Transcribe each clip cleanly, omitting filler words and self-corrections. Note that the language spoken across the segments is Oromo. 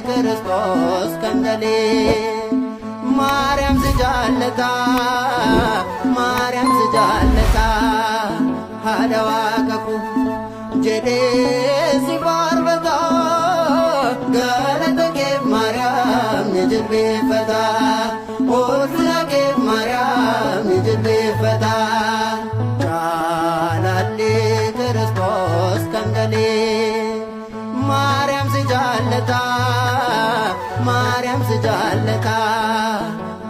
Kiristoos kan galee Maariyaam si jaallata, Maariyaam si jaallata, haadha waaqa koo jedhee si faarfata, galata kee Maariyaam ni jilbeeffata, ulfina kee Maariyaam ni jilbeeffata. Jaalalli Kiristoos kan galee Maariyaam si jaallata, Maariyaam si jaallata,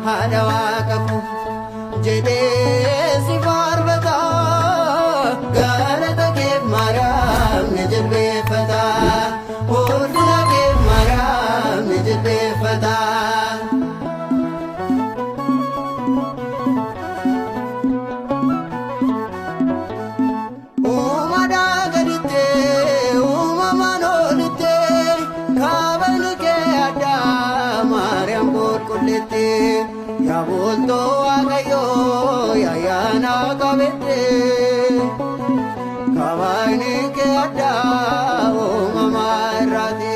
haadha waaqa koo jedhee si faarfata, galata kee Maariyaam ni jilbeeffata, ulfina kee Maariyaam ni jilbeeffata. Uumaadhaa gaditti, uumamaan olitti, kabajni kee addaa Maariyaam qulqulleetti. Yaa bultoo Waaqayyoo, yaa ayyaana qabeetti, kabajni kee addaa uumamaa irraati.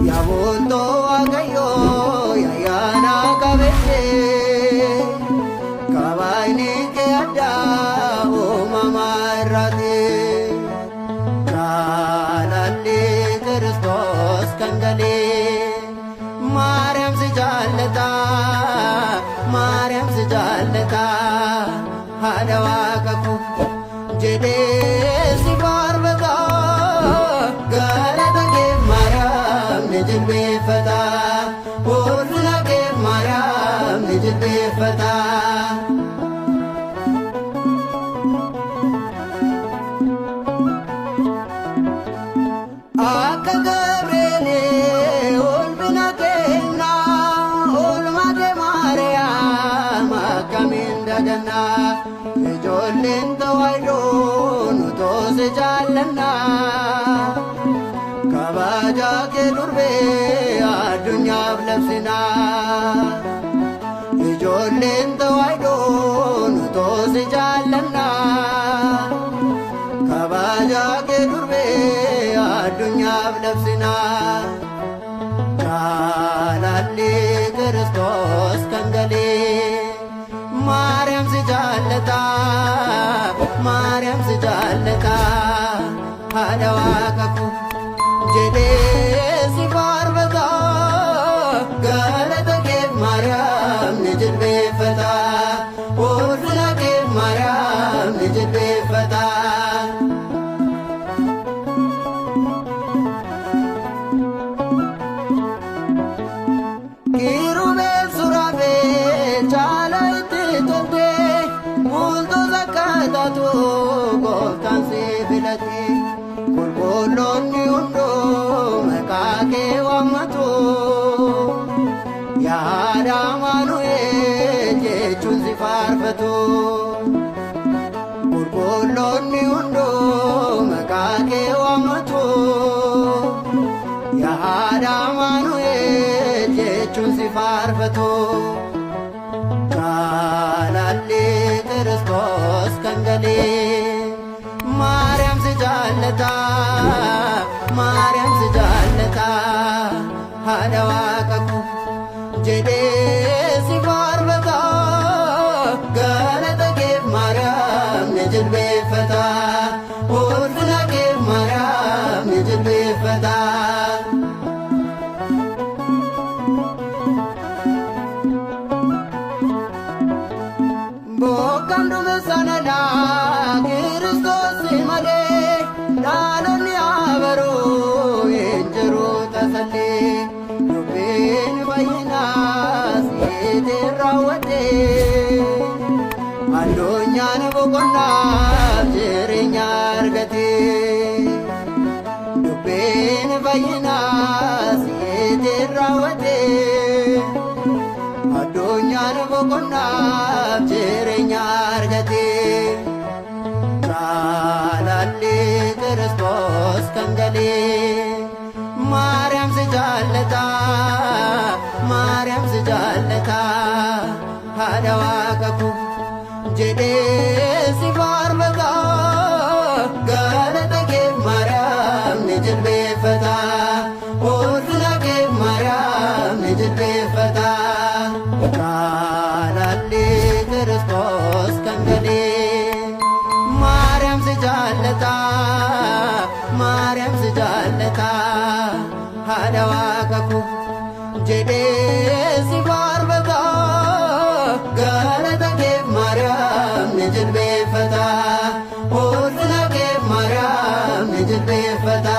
Yaa bultoo Waaqayyoo, yaa ayyaana qabeetti, kabajni kee addaa uumamaa irraati. Jaalalli Kiristoos kan galee Maariyaam si jaallata, Maariyaam si jaallata, haadha waaqa koo jedhee si faarfata, galata kee Maariyaam ni jilbeeffata, ulfina kee Maariyaam ni jilbeeffata. Akka Gabri'eel ulfina kennaa, oolmaa kee Maariyaam akkamiin dagannaa, ijoolleen tawaahidoo nu toose jaallannaa, kabaja kee durbee addunyaaf labsinaa. Ijoolleen tawaahidoo nu toose jaallannaa, kabaja kee durbee addunyaaf labsinaa. Jaalalli Kiristoos kan galee Maariyaam si jaallata, Maariyaam si jaallata, haadha waaqa koo jedhee si faarfata, galata kee Maariyaam ni jilbeeffata, ulfina kee Maariyaam ni jilbeeffata. Kiirubeel suraafeel caala itti tolte, bultoota akka taatu gooftaan si filate, qulqulloonni hunduu maqaa kee waammatu, yaa haadha Amaanu'eel jechuun si faarfatu. Qulqulloonni hunduu maqaa kee waammatu, yaa haadha Amaanu'eel jechuun si faarfatu. Jaalalli Kiristoos kan galee Maariyaam si jaallata, Maariyaam si jaallata, haadha waaqa koo jedhee si faarfata, galata kee Maariyaam ni jilbeeffata, ulfina kee Maariyaam ni jilbeeffata. Bokkaan duumessa nalaa Kiristoos malee, dhaloonni abaruu hin jiru tasallee, dubbiin fayyinaa siitiin raawwatee, addunyaan boqonnaaf jireenya argate. Dubbiin fayyinaa siitiin raawwatee, addunyaan boqonnaaf jireenya argate. Jaalalli Kiristoos kan galee Maariyaam si jaallata, Maariyaam si jaallata, haadha waaqa koo jedhee si faarfata, galata kee Maariyaam ni jilbeeffata. Haadha waaqa koo jedhee si faarfata. Galata keef Maariyaam ni jilbeeffata. Ulfina keef Maariyaam ni jilbeeffata.